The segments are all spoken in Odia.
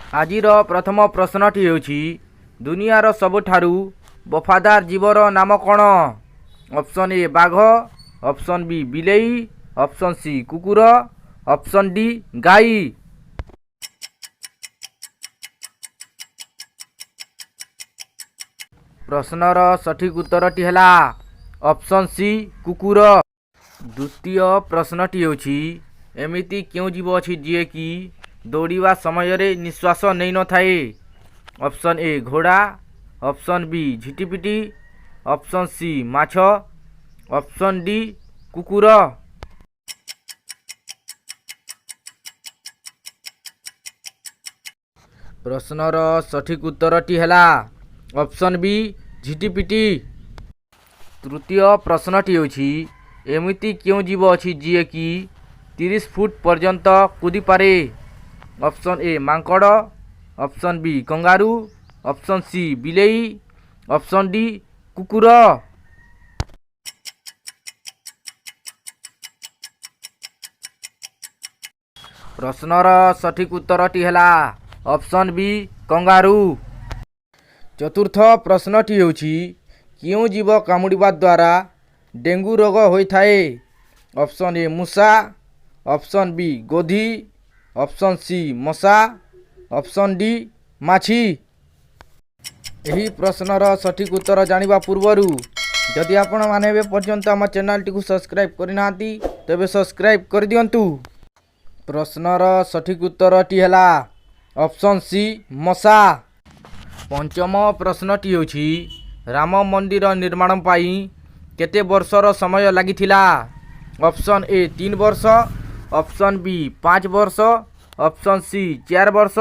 ଆଜିର ପ୍ରଥମ ପ୍ରଶ୍ନଟି ହେଉଛି, ଦୁନିଆର ସବୁଠାରୁ ବଫାଦାର ଜୀବର ନାମ କ'ଣ? ଅପସନ୍ ଏ ବାଘ, ଅପସନ୍ ବି ବିଲେଇ, ଅପସନ୍ ସି କୁକୁର, ଅପସନ୍ ଡି ଗାଈ। ପ୍ରଶ୍ନର ସଠିକ୍ ଉତ୍ତରଟି ହେଲା ଅପସନ୍ ସି କୁକୁର। ଦ୍ୱିତୀୟ ପ୍ରଶ୍ନଟି ହେଉଛି, ଏମିତି କେଉଁ ଜୀବ ଅଛି ଯିଏକି ଦୌଡ଼ିବା ସମୟରେ ନିଶ୍ୱାସ ନେଇନଥାଏ? ଅପସନ୍ ଏ ଘୋଡ଼ା, ଅପସନ୍ ବି ଝିଟିପିଟି, ଅପସନ୍ ସି ମାଛ, ଅପସନ୍ ଡି କୁକୁର। ପ୍ରଶ୍ନର ସଠିକ୍ ଉତ୍ତରଟି ହେଲା ଅପସନ୍ ବି ଝିଟିପିଟି। ତୃତୀୟ ପ୍ରଶ୍ନଟି ହେଉଛି, ଏମିତି କେଉଁ ଜୀବ ଅଛି ଯିଏକି 30 ଫୁଟ ପର୍ଯ୍ୟନ୍ତ କୁଦିପାରେ? ଅପସନ୍ ଏ ମାଙ୍କଡ଼, option B kangaroo, option C ବିଲେଇ, ଅପସନ୍ ଡି କୁକୁର। ପ୍ରଶ୍ନର ସଠିକ୍ ଉତ୍ତରଟି ହେଲା ଅପସନ୍ ବି କଙ୍ଗାରୁ। ଚତୁର୍ଥ ପ୍ରଶ୍ନଟି ହେଉଛି, କେଉଁ ଜୀବ କାମୁଡ଼ିବା ଦ୍ୱାରା ଡେଙ୍ଗୁ ରୋଗ ହୋଇଥାଏ? ଅପସନ୍ ଏ ମୂଷା, ଅପସନ୍ ବି ଗୋଧି, ଅପସନ୍ ସି ମଶା, ଅପସନ୍ ଡି ମାଛି। ଏହି ପ୍ରଶ୍ନର ସଠିକ୍ ଉତ୍ତର ଜାଣିବା ପୂର୍ବରୁ ଯଦି ଆପଣମାନେ ଏବେ ପର୍ଯ୍ୟନ୍ତ ଆମ ଚ୍ୟାନେଲଟିକୁ ସବସ୍କ୍ରାଇବ୍ କରିନାହାନ୍ତି, ତେବେ ସବସ୍କ୍ରାଇବ୍ କରିଦିଅନ୍ତୁ। ପ୍ରଶ୍ନର ସଠିକ୍ ଉତ୍ତରଟି ହେଲା ଅପସନ୍ ସି ମଶା। ପଞ୍ଚମ ପ୍ରଶ୍ନଟି ହେଉଛି, ରାମ ମନ୍ଦିର ନିର୍ମାଣ ପାଇଁ କେତେ ବର୍ଷର ସମୟ ଲାଗିଥିଲା? ଅପସନ୍ ଏ 3 ବର୍ଷ, ଅପସନ୍ ବି 5 ବର୍ଷ, ଅପସନ୍ ସି 4 ବର୍ଷ,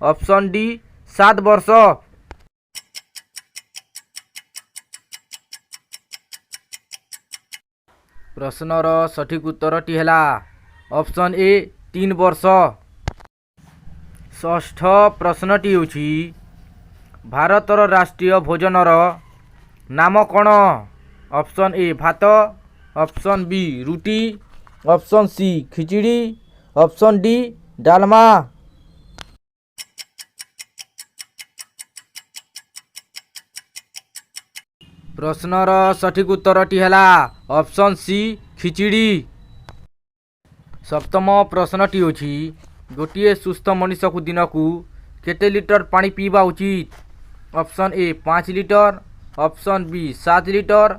ଅପସନ୍ ଡି 7 ବର୍ଷ। ପ୍ରଶ୍ନର ସଠିକ୍ ଉତ୍ତରଟି ହେଲା ଅପସନ୍ ଏ 3 ବର୍ଷ। ଷଷ୍ଠ ପ୍ରଶ୍ନଟି ହେଉଛି, ଭାରତର ରାଷ୍ଟ୍ରୀୟ ଭୋଜନର ନାମ କ'ଣ? ଅପସନ୍ ଏ ଭାତ, ଅପସନ୍ ବି ରୁଟି, ଅପସନ୍ ସି ଖିଚିଡ଼ି, ଅପସନ୍ ଡି ଡାଲମା। ପ୍ରଶ୍ନର ସଠିକ୍ ଉତ୍ତରଟି ହେଲା ଅପସନ୍ ସି ଖିଚିଡ଼ି। ସପ୍ତମ ପ୍ରଶ୍ନଟି ହେଉଛି, ଗୋଟିଏ ସୁସ୍ଥ ମଣିଷକୁ ଦିନକୁ କେତେ ଲିଟର ପାଣି ପିଇବା ଉଚିତ? Option A 5 litre, option B 7 litre,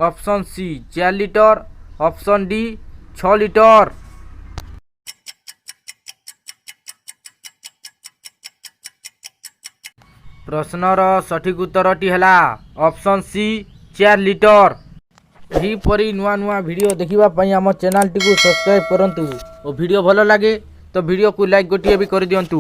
option C 4 litre, option D 6 litre. ପ୍ରଶ୍ନର ସଠିକ୍ ଉତ୍ତରଟି ହେଲା ଅପସନ୍ ସି 4 ଲିଟର। ଏହିପରି ନୂଆ ନୂଆ ଭିଡ଼ିଓ ଦେଖିବା ପାଇଁ ଆମ ଚ୍ୟାନେଲଟିକୁ ସବସ୍କ୍ରାଇବ୍ କରନ୍ତୁ ଓ ଭିଡ଼ିଓ ଭଲ ଲାଗେ ତ ଭିଡ଼ିଓକୁ ଲାଇକ୍ ଗୋଟିଏ ବି କରିଦିଅନ୍ତୁ।